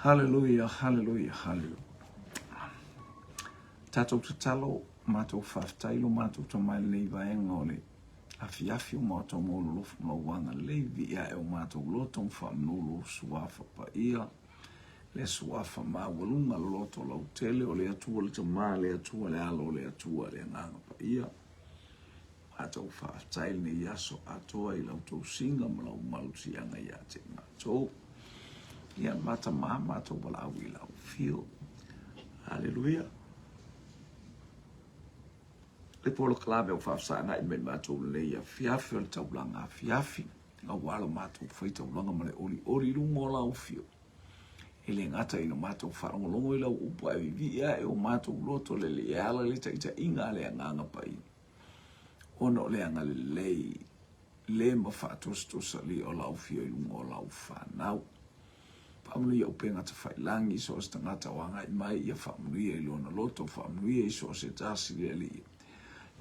Haleluia, haleluia, haleluia. Tatou tatalo, matou faafetai lo matou tama i lenei vaega o le afiafi o matou mo lolofu ma lau agalelei, viia ae o matou loto ma faamanu lou suafa paia, le suafa maualuga, le loto lautele o le Atua le Tama, le Atua le Alo, le Atua le Agaga Paia. Matou faafetai lenei aso atoa i lau tausiga ma lau malosiaga ia te matou. Ia mata mā matou valaau i lau afio. Haleluia. Le polokalame o faafesagai mai matou lenei afiafi o le taulaga afiafi, aua lo matou faitaulaga ma le olioli i luma o lau afio. E le gata ina matou faalogologo i lau upu ae vivii ae o matou loto le le ala le taitaiga a le Agaga Paia. Ona o le agalelei le ma faatosatosalia o lau afio i luga o lau fanau. Faamanuia upega tafailangi i so o se tagata o agai mai, ia faamanuia i lona loto, faamanuia i so o se tasi le Alii.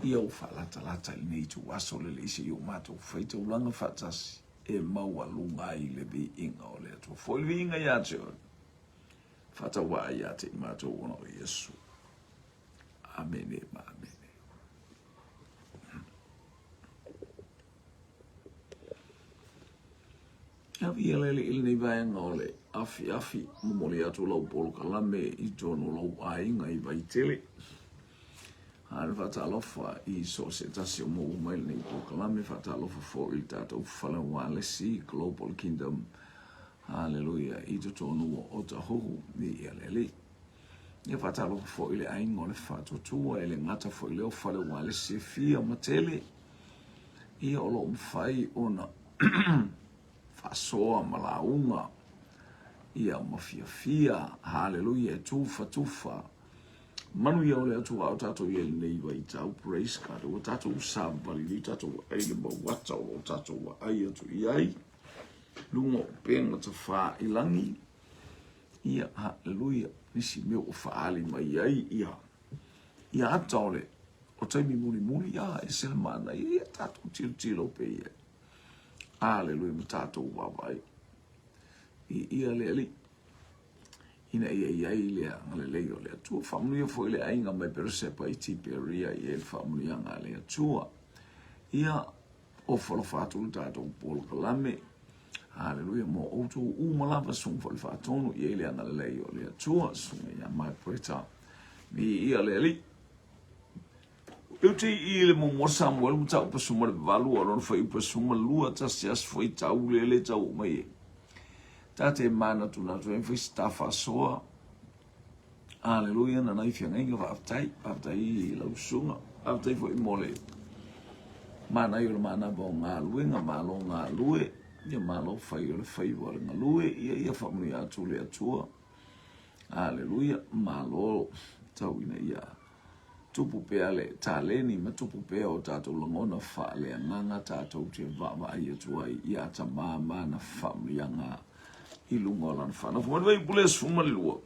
Ia ua faalatalata i lenei ituaso le Alii seia o matou faitaulaga faatasi e maualuga ai le viiga o le Atua. Foi le viiga ia te oe, faatauvaa ia te i matou ona o Iesu. Amene ma amene. Avia le alii i lenei vaega o le afiafi, momoli atu lau polokalame i totonu o lou aiga i Vaitele. A le faatalofa i so o se tasi o maua mai lenei polokalame, faatalofa foi i le tatou fale ualesi Global Kingdom. Haleluia i totonu o Otahuhu i le alii. Ia faatalofa foi i le aiga o le Faatuatua, e le gata foi i lea o fale ualesi e fia ma tele. Ia o lo o mafai ona faasoa ma lauga ia ma fiafia, haleluia, e tufatufa manuia o le Atua o tatou i ai lenei vaitau. Praise God. Ua tatou savavali nei tatou ai le mauata o lo o tatou vaai atu i ai luga o upega tafailangi. Ia, haleluia, nisi mea ua faaali mai ai ia ia ata o le o taimi mulimuli, a e se le manaia, ia tatou tilotilo pea i ai. Aleluia, ma tatou vaavaai i ia le Alii, ina ia i ai le agalelei o le Atua. Faamanuia foi le aiga mai Peresepa i Tiperia i ai le faamanuiaga a le Atua. Ia, ofo alofa atu le tatou polokalame. Haleluia, mo outou uma lava, susuga foi le faatonu i ai le agalelei o le Atua, susuga ia Mike Bretta. Viia le Alii. Eu te i le muamua Samuel mataupu 18 o lona fuaiupu 12 tasi aso foi tau le le tau mai e. Ta te manatunatu ai foi se ta faasoa. Aleluia, na nai feagaiga faafetai, faafetai i lau susuga, faafetai foi mo le manaia o le manava o galuega, malo galue, ia malo fai o le faiva o le galue, ia ia faamanuia atu le Atua. Aleluia, malo tau ina ia tupu pea le taleni ma tupu pea o tatou lagona faaleagaga tatou te vaavaai atu ai ia Tama ma ana faamanuiaga i luga o lana fanau. Fai mai le Fuaiupu 12,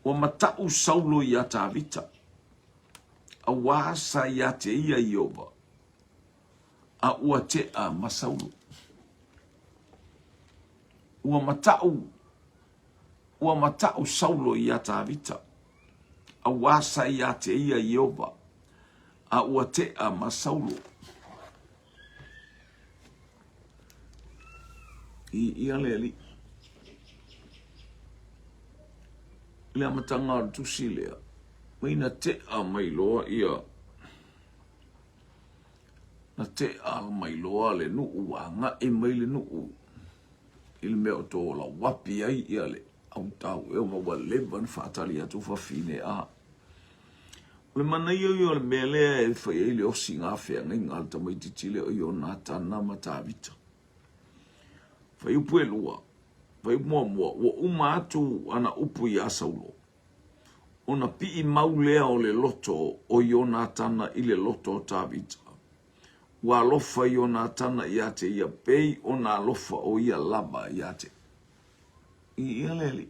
ua mata'u Saulo iā Tavita, auā sa ia te ia Ieova, a ua te'a ma Saulo. Ua mata'u, ua mata'u Saulo iā Tavita, auā sa ia te ia Ieova, a ua te'a ma Saulo. I ia le Alii. I le amataga o le tusi lea, mai na tea mai loa ia, na tea mai loa le nuu, ua agai mai le nuu i le mea o tolauapi ai ia le autau ea ma ua leva ona faatali atu fafine a. O le manaia ia o le mea lea e fai ai le osiga feagaiga a le tamaitiiti lea o Ionatana ma Tavita. Fuaiupu e lua, fuaiupu muamua, ua uma atu ana upu iā Saulo, ona pii mau lea o le loto o Ionatana i le loto o Tavita. Ua alofa Ionatana iā te ia pei ona alofa o ia lava iā te ia le Alii.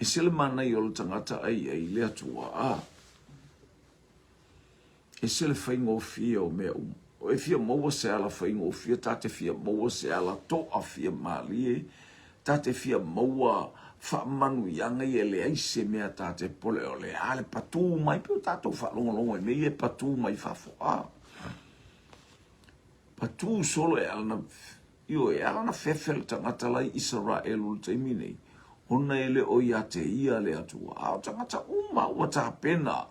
E se le manaia o le tagata ai ai le Atua a. E se le faigofie o mea uma. O e fia maua se ala faigofie, ta te fia maua se ala toa fia malie, Ta te fia maua faamanuiaga ia e leai se mea ta te pole o le a le patū mai pe o tatou faalogologo i mea ia e patū mai fafo a patū solo e ala na ioe e ala na fefe le tagata la i Isaraelu i le taimi nei ona e le o ia te ia le Atua a o tagata uma ua tapena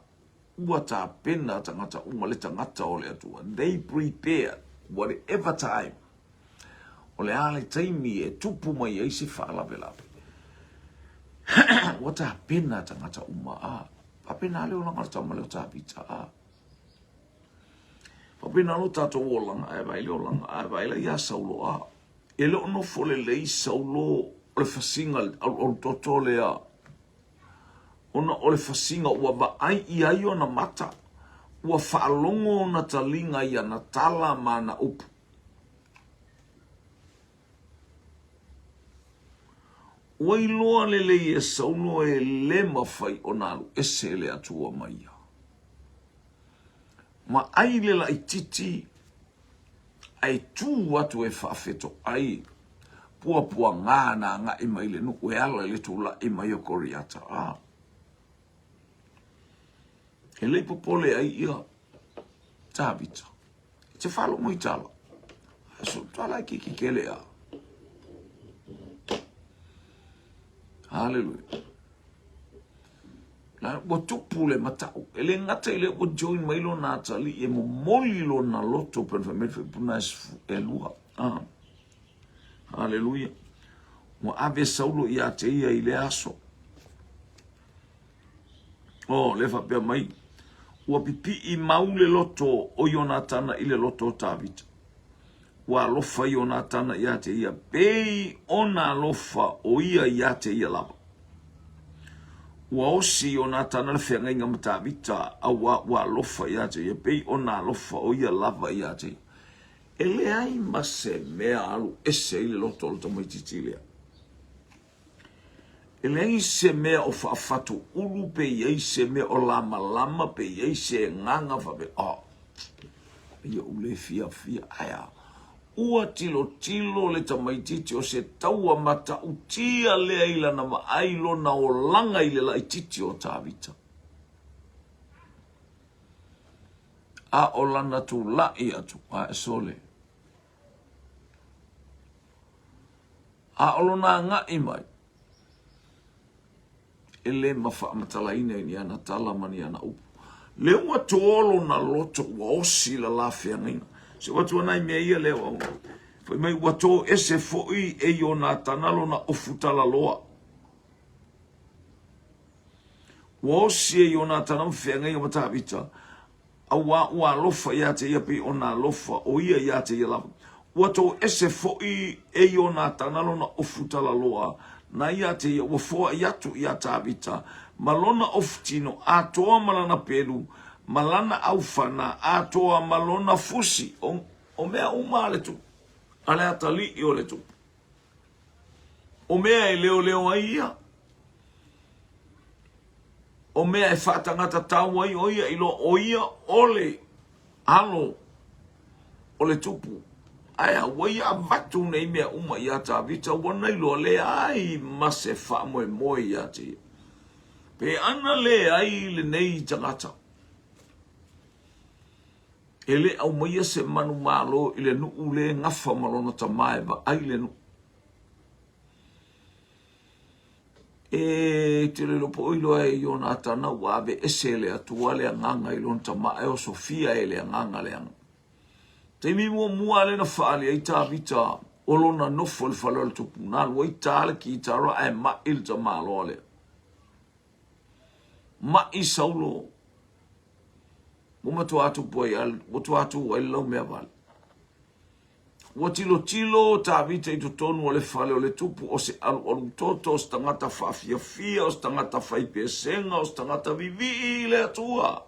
ua tapena tagata uma le tagata o le Atua they prepare whatever time O le a le taimi e tupu mai ai se faalavelave? Ua tapena tagata uma a. Faapena le olaga o le tama lea o Tavita a. Faapena lo tatou olaga, ae vaai le olaga, ae vaai la ia Saulo a. E le o nofo lelei Saulo o le fasiga alualu toto lea ona o le fasiga ua vaai i ai ona mata, ua faalogo ona taliga i ana tala ma ana upu. Ua iloa lelei e Saulo e le mafai ona alu ese le Atua ma ia. Vaai le laititi ae tu atu e faafetoai puapuaga na agai mai le nuu e ala i le tulai mai o Koriata. A. E le i popole ai ia Tavita. E te faalogo i tala. So tala e kiki kele a. Hallelujah. La ua tupu le matau. E le gata i le ua join mai lona atalii e momoli lona loto pe fai mai puna e lua. Ah. Hallelujah. Ua ave Saulo ia te ia i le aso. Oh, le faapea mai, ua pipii mau le loto o Ionatana i le loto o Tavita. Ua alofa Ionatana ia te ia, pei ona alofa o ia ia te ia lava. Ua osi Ionatana le feagaiga ma Tavita, auā ua alofa ia te ia, pei ona alofa o ia lava ia te ia. E leai ma se mea alu ese ai le loto o le tamaitiiti lea. E leai se mea o faafatu ulu pe i ai se mea o lamalama pe i ai se agaga faapea, oh, ia u le fiafia. Ae a? Ua tilotilo le tamaitiiti o se taua matautia lea i lana vaai lona olaga i le laitiiti o Tavita. A o lana tulai atu, ae sole. A o lona agai mai, e le faamatalaina i ni ana tala ma ni ana upu. Lea ua tō lona loto, ua osi la la feagaiga. Se ua atu ana i mea ia lea ua fai mai, ua tō ese foi e Ionatana lona ofu talaloa. Ua osi e Ionatana ma feagaiga ma Tavita, Auā ua alofa ia te ia pei ona alofa o ia ia te ia lava. Ua tō ese foʻi e Ionatana lona ofu talaloa, na ia te ia ua foaʻi atu iā Tavita, ma lona ofu tino atoa ma lana pelu, ma lana ʻaufana atoa ma lona fusi, o, o mea uma a le tupu, a le atalii o le tupu. O mea e leoleo ai ia. O mea e faatagata tau ai o ia i loa o ia o le alo o le tupu. Ae a ua ia avatu nei mea uma iā Tavita ua nailoa leai ma se faamoemoe ia te ia. Pe ana leai lenei tagata. E le aumaia se manumalo i le nuu le gafa ma lona tama e vaai le nuu. E te le po i loa e Ionatana ua ave ese le Atua le agaga i lona tama e osofia e le agaga le aga. Taimi muamua lea na faaali ai Tavita o lona nofo i le fale o le tupu, na alu ai ta le kitara ae ma'i le tamaloa lea. Ma'i Saulo ua matua tupu ai, ua matua tu ai le laumea vale. Ua tilotilo o Tavita i totonu o le fale o le tupu o se alualu toto, o se tagata faafiafia, o se tagata faipesega, o se tagata vivii i le Atua.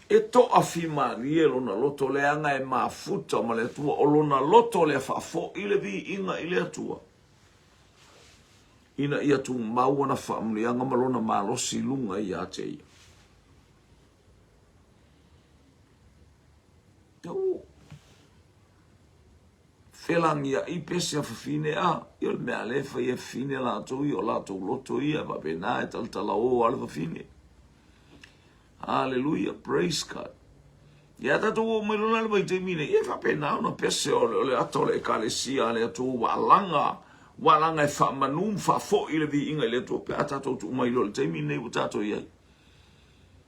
E toafimalie lona loto leaga e mafuta ma le Atua, o lona loto lea faafoi le viiga i le Atua. Ina ia tumau ana faamanuiaga ma lona malosi i luga ia te ia. Felagiaʻi pese a fafine a, ia o le mea lea e fai e fafine latou ia o latou loto ia, faapena e talatala o a le fafine. Hallelujah, praise God. Ia tatou oo mai loa la le vaitaimi nei, e faapena ona pese o le, o le ata o le ekalesia a le Atua ua alaga, ua alaga e faamanu ma faafoi le viiga i le Atua pe a tatou tuu mai loa i le taimi nei ua tatou i ai.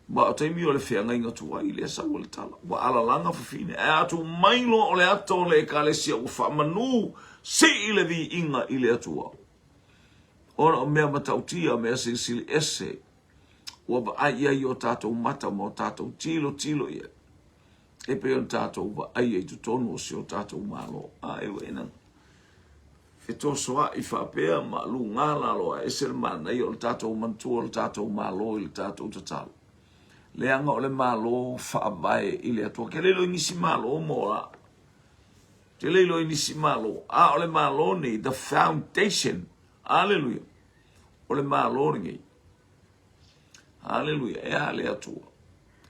Aua o taimi o le feagaiga tuai lea sau ai le tala, ua alalaga fafine, ae a tuu mai loa o le ata o le ekalesia ua faamanu, sii le viiga i le Atua. Ona o mea matautia, mea silisili ese, ua vaai i ai o tatou mata ma o tatou tilotilo i ai, e pei ona tatou vaai ai i totonu o si o tatou Malo. A e ua ina fetosoaʻi faapea ma luga lalo a ese le manaia o le tatou manatua o le tatou Malo i le tatou tatalo. Leaga o le Malo faavae i le Atua. Ke le iloa i nisi Malo mo a. Ke le iloa i nisi Malo. A o le Malo nei, the foundation. Aleluia. O le Malo lenei. Aleluia. E a le Atua.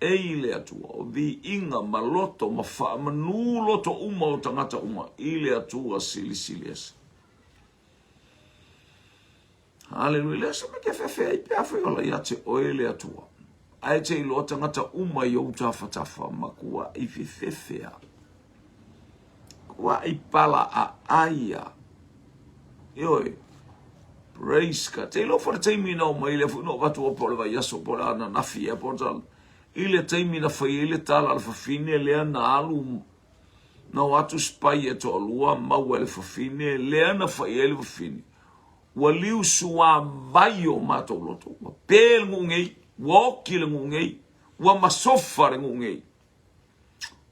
E i le Atua. O viiga ma loto ma faamanu loto uma o tagata uma i le Atua silisili ese. Aleluia. Lea se mea ke fefe ai pe a fai ola ia te oe le Atua. Ae te iloa tagata uma i ou tafatafa ma kua i fefefea. Kua i pala a aia. Ioe. Praise God. Te iloa fo le taimi na o mai lea foi no avatu o po le vaiaso po le ananafi ea po le i le taimi na fai ai le tala a le fafine lea na alu na o atu spy e toalua maua e le fafine lea na fai ai le fafine ua liu suavai o matou loto ua pe le nuu nei ua oki le nuu nei ua masofa le nuu nei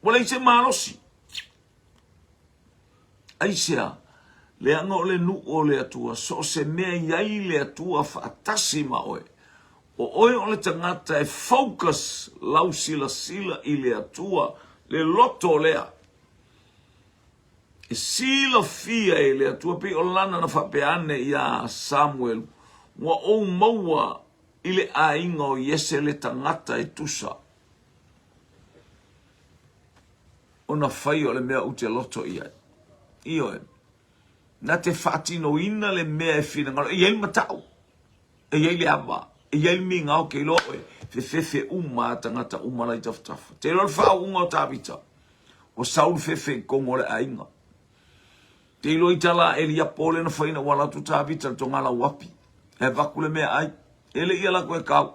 ua leai se malosi Aisea? Leaga o le nuu o le Atua, so o se mea i ai le Atua faatasi ma oe. O oe o le tagata e focus lau silasila i le Atua, le loto lea. E silafia e le Atua, pei o lana na faapea ane iā Samuelu, Ua ou maua i le aiga o Iese le tagata e tusa. Ona fai o le mea ou te loto i ai. Ioe. Na te faatinoina le mea e finagalo. E i ai le matau. E i ai le ava. E i ai le migao ke iloa oe. Fefefe uma a tagata uma la i tafatafa. Te iloa le faauuga o Tavita. Ua sau le fefe i totonu o le aiga. Te iloa i tala a Eliapo lea na fai ina ua alu atu Tavita i le togala uapi. E avatu le meaai. E le i ala atu e kau.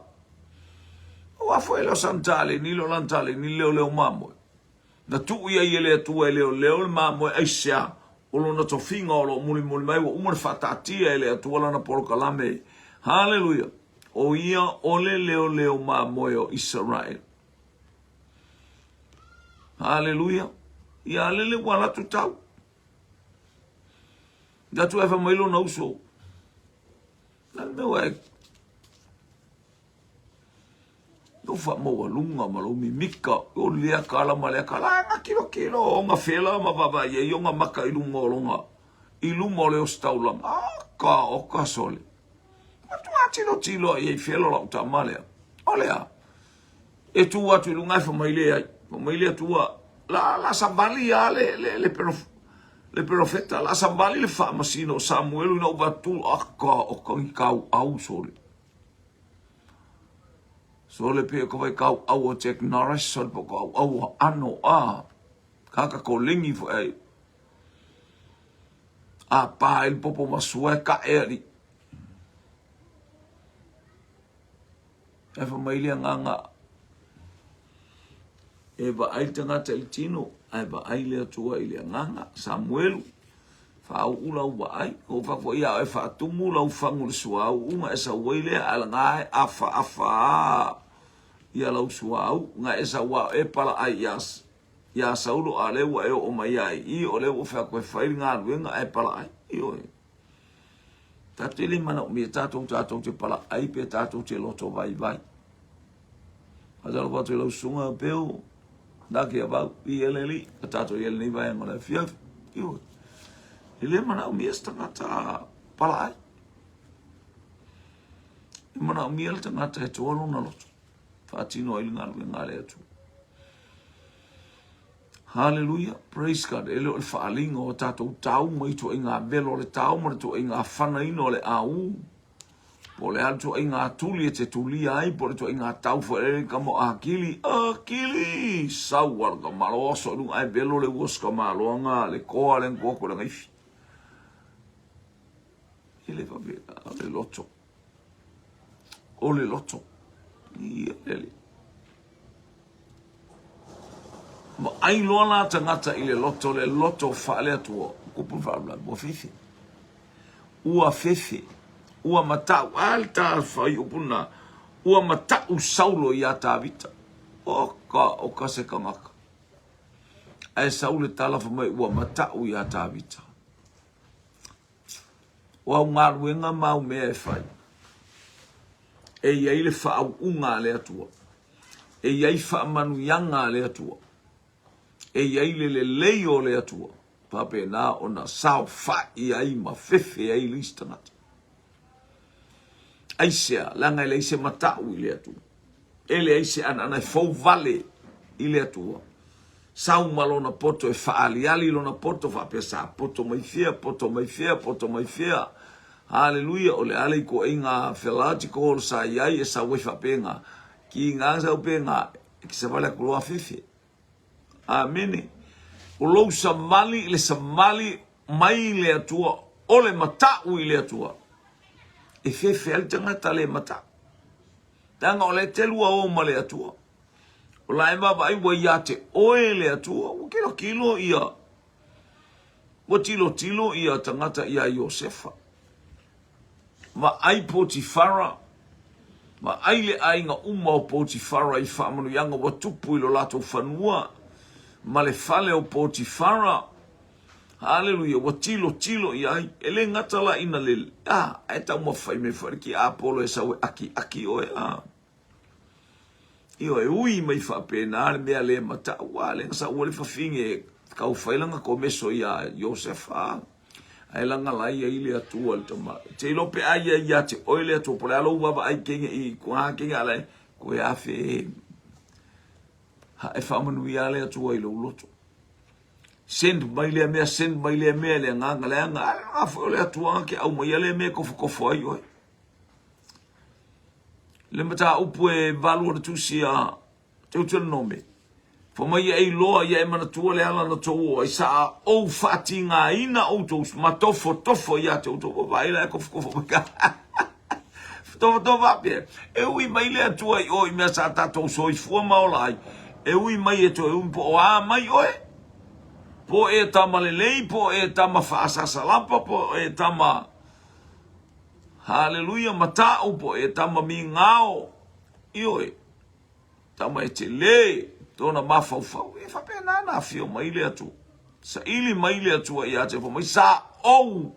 Aua foi e le o sana taleni, le o lana taleni leoleo mamoe. Na tuu i ai e le Atua e leoleo le mamoe aisea o lona tofiga o lo o mulimuli mai ua uma ona faataatia e le Atua lana polokalame. Haleluia! O ia o le leoleo mamoe o Isaraele. Haleluia! Ia lele ua alu atu tau. Le Atua e fai mai lona uso. Na le mea ua e lou faamaualuga ma lou mimika o lea kala ma lea kala a na kilokilo ona fela ma vaavaai ai ona maka i luma o lona i luma o le ositaulaga aka o ka sole matua tilotilo ai ai fela o lau tama lea o lea e tu atu i luga e fai mai le ai fai mai le Atua la la savali a le le le perof le perofeta la savali le faamasino o Samuelu ina ua tu aka o ka kau au sole Sole pei o ka wai kau au o Jack Norris, sole po ka au au o ano a, ka ka kolengi fo ai. A pa el popo masua e ka e ali. E fa mai le nganga e vaai le tagata i le tino, ae vaai le Atua i le agaga. Samuelu, faauu lau vaai, ou fafo ia oe faatumu lau fagu i le suauu ona e sau ai lea, ae laga e afaafa ia lau suauu, na e sau a e palaai ia ia Saulo, a o lea ua e oo mai ai i i, o lea ua fai atu e fai le galuega ae palaai. Ioe. Tatou te le manaomia tatou tatou te palaai pe tatou te loto vaivai. Faatalofa atu i lau susuga Peu, Naki Avau, i ele li, a tatou i ele nei vaega o le afiafi. Ioe. E le manaomia se tagata palaai. E manaomia le tagata e toa lona loto. Faatino ai le galuega a le Atua. Hallelujah, praise God. E le o le faaaliga o tatou tau ma ituaiga velo o le tau ma le ituaiga fanaina o le au. Po o le a le ituaiga tuli e te tulia ai, po o le ituaiga tau foi le ka mo akili, akili! Sau ala ka malo oso i luga ae velo le uos ka maloanga le koa le ngua ko le ngaifi. E le vave o le loto. O le loto. Ia le Vaai loa la tagata i le loto, le loto faale-Atua, kupu le faalavelave, ua fefe. Ua fefe. Ua matau. A le ta fuaiupu lena. Ua matau Saulo iā Tavita. Oka, oka se tagata. Ae sau le tala fai mai ua matau iā Tavita. O au galuega ma au mea e fai, e i ai le faauuga a le Atua, e i ai faamanuiaga a le Atua, e i ai le lelei o le Atua, faapena ona saofai ai ma fefe ai le isi tagata. Aisea? Leaga e leai se matau i le Atua. E leai se anaana e fou vale i le Atua. Sau ma lona poto e faaaliali lona poto faapea sa poto mai fea, poto mai fea, poto mai fea. Haleluia, o le a le ikoaiga theological sa i ai e sau ai faapena. Ki ngā sau pena, e ki savali aku loa fefe. Amene. O lou savali i le savali mai le Atua, o le matau i le Atua. E fefe ai le tagata le matau. Leaga o le te lua o ma le Atua. O la e vaavaai ua ia te oe le Atua. Ua kilokilo ia, ua tilotilo ia tagata ia Iosefa. Vaai Potifara, vaai le aiga uma o Potifara i faamanuiaga ua tupu i lo latou fanua ma le fale o Potifara. Haleluia, ua tilotilo i ai. E le gata la ina le, a, ae taumafai mai foi le tiapolo e sau e akiaki oe, a. Ioe, e ui mai faapena le mea le matau, a le sa ua le fafine e tau fai lana komeso iā Iosefa, ae laga la ia i le Atua le tama. Te iloa pe a ia ia te oe le Atua, po le a lou vaavaai kenge i koa kenge ala e, koe a fe ha e faamanuia le Atua i lou loto. Send mai lea mea, send mai lea mea, le agaga leaga, a le agaga foi o le Atua ke aumaia lea mea e kofokofo ai oe. Le mataupu e valu o le tusi a Deuteronome. Fa mai ia e iloa ia e manatua le ala na tou o ai sa ou faatigaina outou ma tofotofo ia te outou. Ua vaai la e kofokofo mai ka. Tofotofo faapea. E ui mai le Atua i o i mea sa tatou soifua ma ola ai. E ui mai e toe ui po o a mai oe. Po e tama lelei, po e tama faasasalapa, po e tama Haleluia, matau po e tama migao, ioe, tama e tele tona mafaufau. E faapena na afio mai le Atua. Saili mai le Atua ia te mai sa ou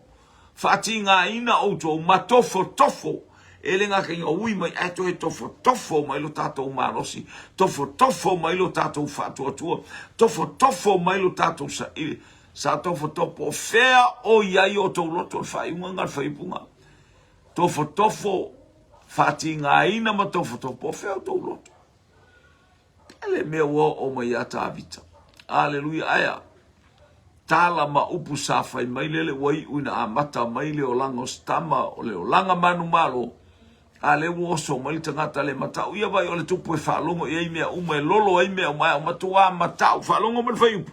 faatigaina outou ma tofotofo. E le gata ina ui mai ae toe tofotofo mai lo tatou malosi, tofotofo mai lo tatou faatuatua, tofotofo mai lo tatou saili. Sa tofotofo fea o i ai o tou loto le faaiuga na le faaiupuga. Tofotofo faatigaina ma tofotofo fea o tou loto. E le mea ua oo mai ia Tavita. Aleluia aea. Tala ma upu sa fai mai lele ua iu ina amata mai le olaga o se tama o le olaga manumalo. A lea ua oso mai le tagata le matau ia vai o le tupu e faalogo i ai mea uma e lolo ai mea uma, ae matuā matau. Faalogo mai le fuaiupu,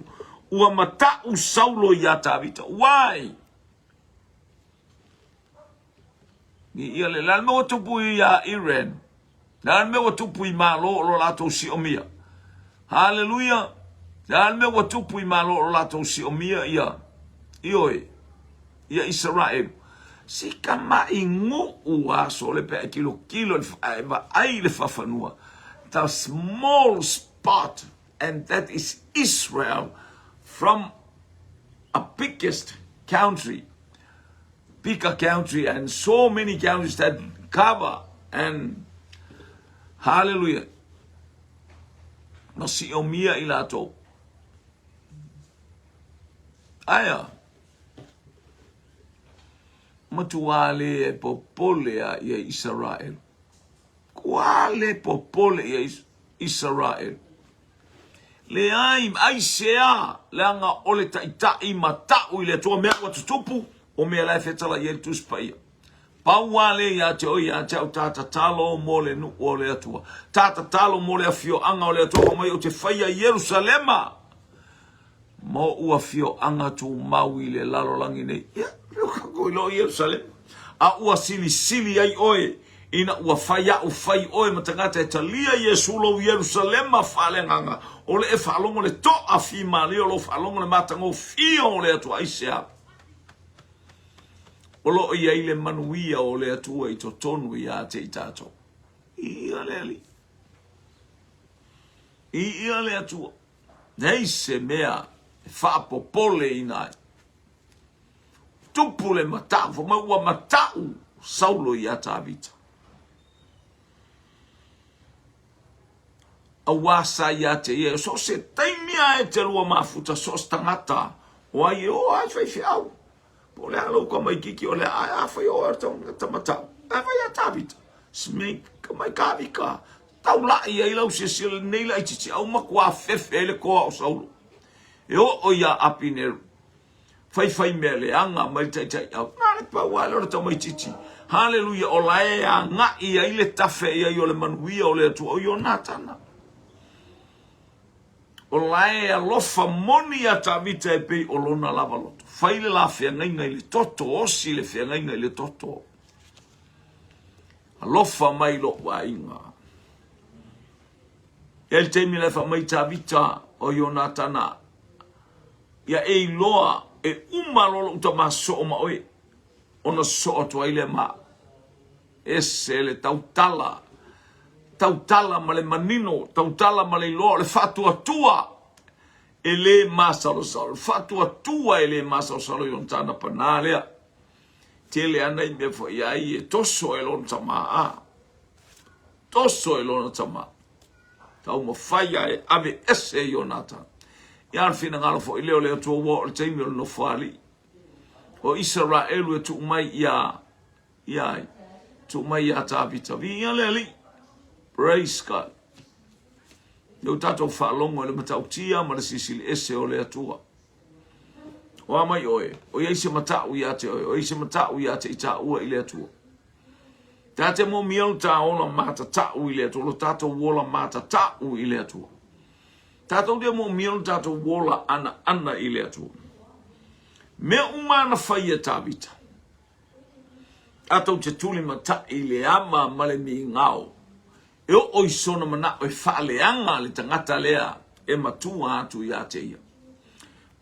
ua matau Saulo iā Tavita. Why? Ni ia le le a le mea ua tupu iā Iran? Le a le mea ua tupu i Malo o lo latou siomia? Haleluia! Le a le mea ua tupu i Malo o lo latou siomia ia, ioe, ia Isaraelu? Si kamaʻi nuu aso le pe a e tilotilo i le vaai i le fafanua. The small spot and that is Israel from a biggest country, bigger country and so many countries that cover and hallelujah na siomia i latou. Aia, matuā le e popole a ia Isaraelu. Kua le popole ia Isaraelu. Leai, aisea, leaga o le taitai mata'u i le Atua mea ua tutupu, o mea la e fetalai ai le Tusi Paia. Pau lava lea ia te oe ia te au, ta tatalo mo le nuu o le Atua. Ta tatalo mo le afioaga o le Atua, fai mai ou te faia Ierusalema ma ou afioaga tumau i le lalolagi nei. Ia, lea ua tatou iloa Ierusalema. A ua silisili ai oe ina ua fai a'u fai oe ma tagata e talia Iesu lou Ierusalema faaleagaga, o le e faalogo le toafimalie o lou faalogo le matagofie o le Atua. Aisea? O lo o i ai le manuia o le Atua i totonu ia te i tatou. Ia le Alii. Ia le Atua. Nei se mea e faapopoleina ai. Tupu le matau, fai mai ua matau Saulo ia Tavita. Auā sa ia te ia, so o se taimi a e te lua mafuta, so o se tagata, o ai e o ai faifeau. Po o le a lou tamaititi, o le a a fai o oe o le matau. A fai ia Tavita, smink, ka mai Kavika, taulai ai lau silasila lenei laitiiti, a ua matua fefe ai le toa o Saulo. E oo iā Apineru, faifai mea leaga mai le taitaiau. Na le pau lava lea o le tamaitiiti. Haleluia, o la e agai ai le tafe i ai o le manuia o le Atua, o Ionatana. O la e alofa moni iā Tavita e pei o lona lava loto. Fai le la feagaiga i le toto, osi le feagaiga i le toto. Alofa mai lou aiga. E le taimi la e fai mai Tavita o Ionatana, ia e iloa e uma loa lou tama soo ma oe, ona soo atu ai lea ma au. Ese le tautala, tautala ma le manino, tautala ma le iloa o le faatuatua e le masalosalo, le faatuatua e le masalosalo Ionatana pana lea. Tele ana i mea foi ai e toso e lona tama a. Toso e lona tama. Taumafai a e ave ese Ionatana. Ia le finagalo foi lea o le Atua ua oo le taimi o le nofoalii. O Isaraelu e tuu mai ia Ia ai. Tuu mai ia Tavita. Viia le Alii. Praise God. Lea ua tatou faalogo i le matautia ma le silisili ese o le Atua. O a mai oe, o i ai se matau ia te oe, o i ai se matau ia te i tāua i le Atua. Tā te mōmia lo tā ola mātatau i le Atua, lo tātou ola mātatau i le Atua. Tātou te mōmia lo tātou ola ana ana i le Atua. Mea uma ana whai e Tāvita. Tatou te tulimatai i le ama ma le migao e oo i sona manao e faaleaga le tagata lea e matua atu ia te ia.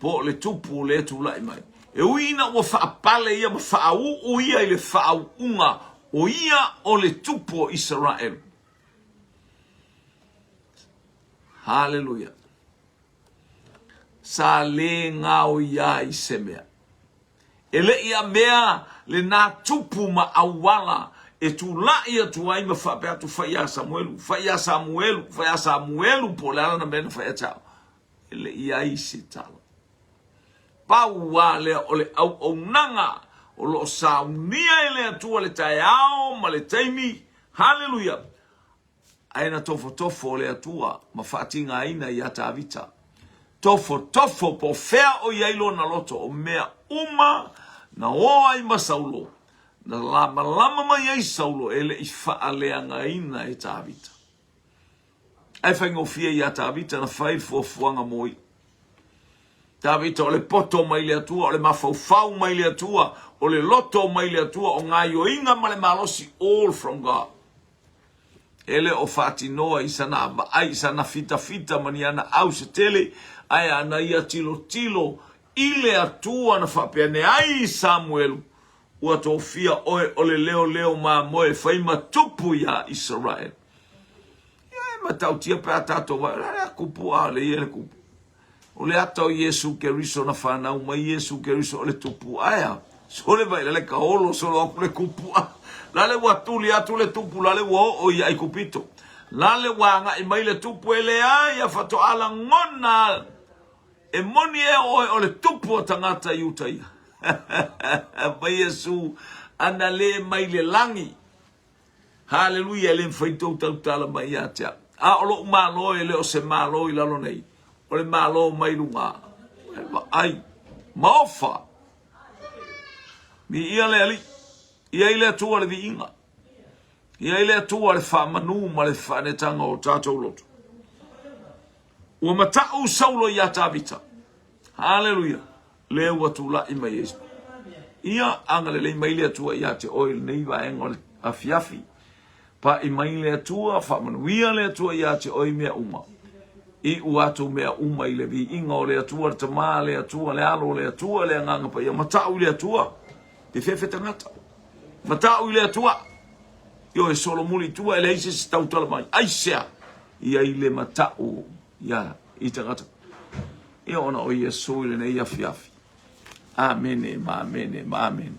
Po o le tupu lea e tulai mai. E ui ina ua faapale ia ma faauu ia i le faauuga o ia o le tupu o Isaraelu. Haleluia. Sa le gaoia ai se mea. E le i avea lenā tupu ma auala e tulai atu ai ma faapea atu, Fai iā Samuelu, fai iā Samuelu, fai iā Samuelu, po o le a lana mea na fai ia te au. E le i ai se tala. Pau lava lea o le auaunaga o lo o saunia e le Atua le taeao ma le taimi. Haleluia! Ae na tofotofo le Atua ma faatigaina iā Tavita. Tofotofo po o fea o i ai lona loto, o mea uma na o ai ma Saulo, na lamalama mai ai Saulo e le i faaleagaina e Tavita. Ae faigofie iā Tavita na fai le fuafuaga mo ia. Tavita, o le poto mai le Atua, o le mafaufau mai le Atua, o le loto mai le Atua, o gaioiga ma le malosi, all from God. E le o faatinoa i sana vaai, i sana fitafita ma ni ana au se tele, ae ana ia tilotilo i le Atua na faapea ane ai i Samuelu, Ua tofia oe o le leoleo mamoe e fai ma tupu iā Isaraelu. Ia e matautia pe a tatou vaai, o le a le kupu a o le ia le kupu. O le ata o Iesu Keriso na fanau mai Iesu Keriso o le tupu ae a. Sole vai lale ka olo solo aku le kupu a. Lale ua tuli atu le tupu lale ua oo i Aikupito. Lale ua agai mai le tupu e leai a faatoa lagona e moni ea oe o le tupu o tagata i uta ia. Mai Iesu ana le mai le lagi. Haleluia e le mafai tou tautala mai ia te au. A o lou malo e le o se malo i lalo nei. O le Malo mai luga, e vaai, maofa. Viia le Alii, i ai le Atua le viiga, i ai le Atua le faamanu ma le faanetaga o tatou loto. Ua mata'u Saulo iā Tavita. Haleluia! Lea ua tulai mai ai. Ia agalelei mai le Atua ia te oe i lenei vaega o le afiafi. Pa'i mai le Atua, faamanuia le Atua ia te oe i mea uma. Iu atu mea uma i le viiga o le Atua, le Tama, le Atua, le Alo, le Atua, le Agaga Paia. Mata'u i le Atua, fefefe tagata. Mata'u i le Atua. Ioe, solomuli i tua, e leai se isi tautala mai. Aisea? I ai le mata'u ia i tagata. Ia ona o Iesu i lenei afiafi. Amene ma amene ma amene.